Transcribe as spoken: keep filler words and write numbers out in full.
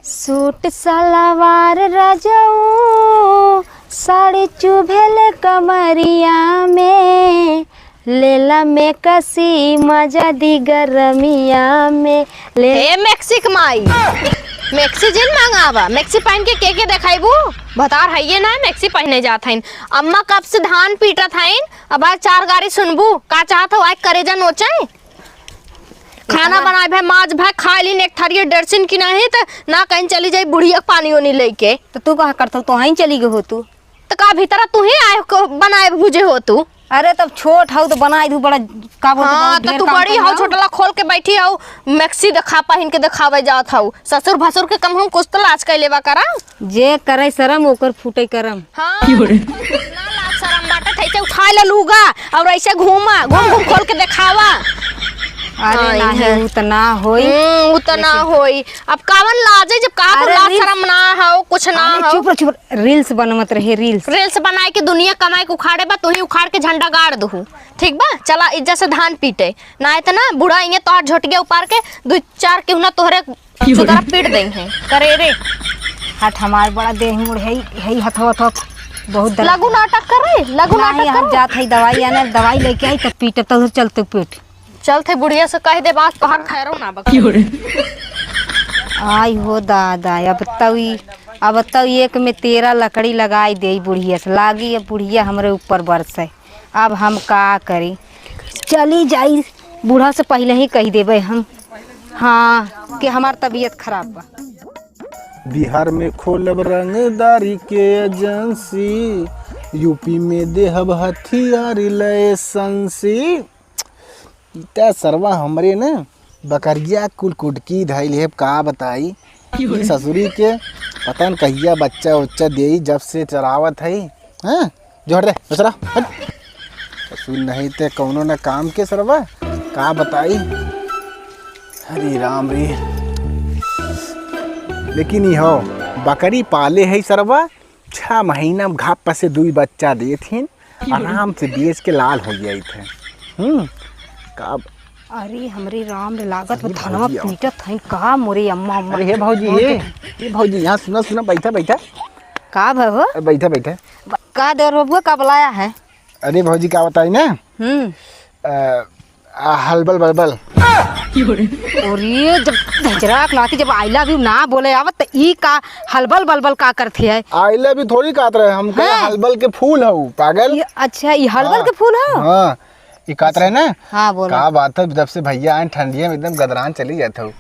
सूट सलवार रजऊ, साड़ी चुभेल कमरिया में, लेला मैक्सी मजा दी गरमिया में, ले। हे मैक्सी क माई, मैक्सी जिन मंगावा, मैक्सी पहिन के के के देखाइबू? भतार हइये ना, मैक्सी पहिने जात हइन। अम्मा कब से धान पीटत हइन, अब आज चार गारी सुनबू? का चाहत हो, आज करेजा नोचे? खाना बनाए भे, माज भे, खाए लीन एक थरिये डेढ़सिन की नहीं, त ना कहीं चली जाई बुढ़िया क पानी ओनी लेके। त तू कहाँ करत हो? तो वहीं चली गई हो तू। त का भीतर तू ही आए को बनाए भुजे हो तू? अरे तब छोट हऊ त बनाई दू बड़ा का बोलते हाँ, बहुत त ढेर तू काम बड़ी करना हऊ, हो। छोटला खोल के बैठी हऊ, मैक्सी देखा पहिन के देखावे जात हऊ। ससुर भसुर के कम हम कुछ त लाज कैले बा करा। जे करे शरम ओकर फूटे करम। हाँ, क्यों रे? ना लाज शरम बाटे, त ऐसे उठाए ला लूगा और ऐसे घूमा, घूम घूम खोल के देखावा। अरे हाँ, नहीं, इहे। उ त ना होई। हम्म, उ त ना लेकिन होई। अब कावन लाज है जब का अरे लाज रील्स शरम ना हो, कुछ ना अरे हो। चुप रह, चुप रह। रील्स बनवत रहे, रील्स। रील्स बनाए के दुनिया कमाए के उखाड़े बा, तू ही उखाड़ के झंडा गाड़ दहू। ठीक बा, चला इज्जत से धान पीटे। ना इतना बूढ़ा इहे तोहर झोटिया उपार के दू चार केहू ना तोहरे चुदरा पीट देइहैं। करे रे। हट हमार बड़ा देह मुड़ है, है हथवा हथवा बहुत दर्द। लगू नाटक कर रे, लगू नहीं, नाटक हम कर। जात है दवाई आने, दवाई लेके आई तब पीटब, तब चलते पीट। चलते बुढ़िया से कह दे बात, तोहार खैरो ना बा। क्यों रे? आई हो दादा, अब तऊ ई, अब तऊ एक में तेरह लकड़ी लगाई दे बुढ़िया से, लागी अब बुढ़िया हमरे ऊपर बरसे। अब हम का करी? चली जाई, बूढ़ा से पहिले ही कहि देबे हम, हाँ, कि हमार तबियत खराब बा। बिहार में खोलब रंगदारी के एजेंसी, यूपी में देहब हथियार लाइसेंसी। ई त सरवा हमरे न बकरिया कुल कुटकी धइल है, का बताई। ई ससुरी के पता न कहिया बच्चा उच्चा देई, जब से चरावत है। हाँ, जो हट रे, दूसरा, हट। ससुर नहीं ते कौनो न काम के सरवा, का बताई। हरे राम रे। लेकिन ई हो, बकरी पाले है सरवा, छह महीना में घाप से दुई बच्चा देत हिन, आराम से बेच के लाल हो जाइत है। हम्म, का अरे हमरे राम रे, लागत बा अरे धनवा भौजी, आओ। पीटत हइन का मोरे अम्मा, अम्मा। अरे हे भौजी, और हे, के? हे भौजी, यहाँ सुना, सुना, बैठा, बैठा। का भा हो? अ, बैठा, बैठा। ब-, का देवर बबुआ का बुलाया है? अरे भौजी, का बताई ना? हम्म। अ, आ, हलबल बलबल। अरे जब हजरा के नाती जब I love you ना बोले आवत त ई का हलबल बलबल का करती है? I love you थोड़ी कहत रहे, हम कहे हाँ। हलबल के फूल हऊ, पागल। ये, अच्छा, ये हलबल हाँ। के फूल हऊ? हाँ। ई कहत रहे ना? हाँ, बोलो। का बात है, जब से भैया आए ठंडिया में एकदम गदरान चली जात हऊ।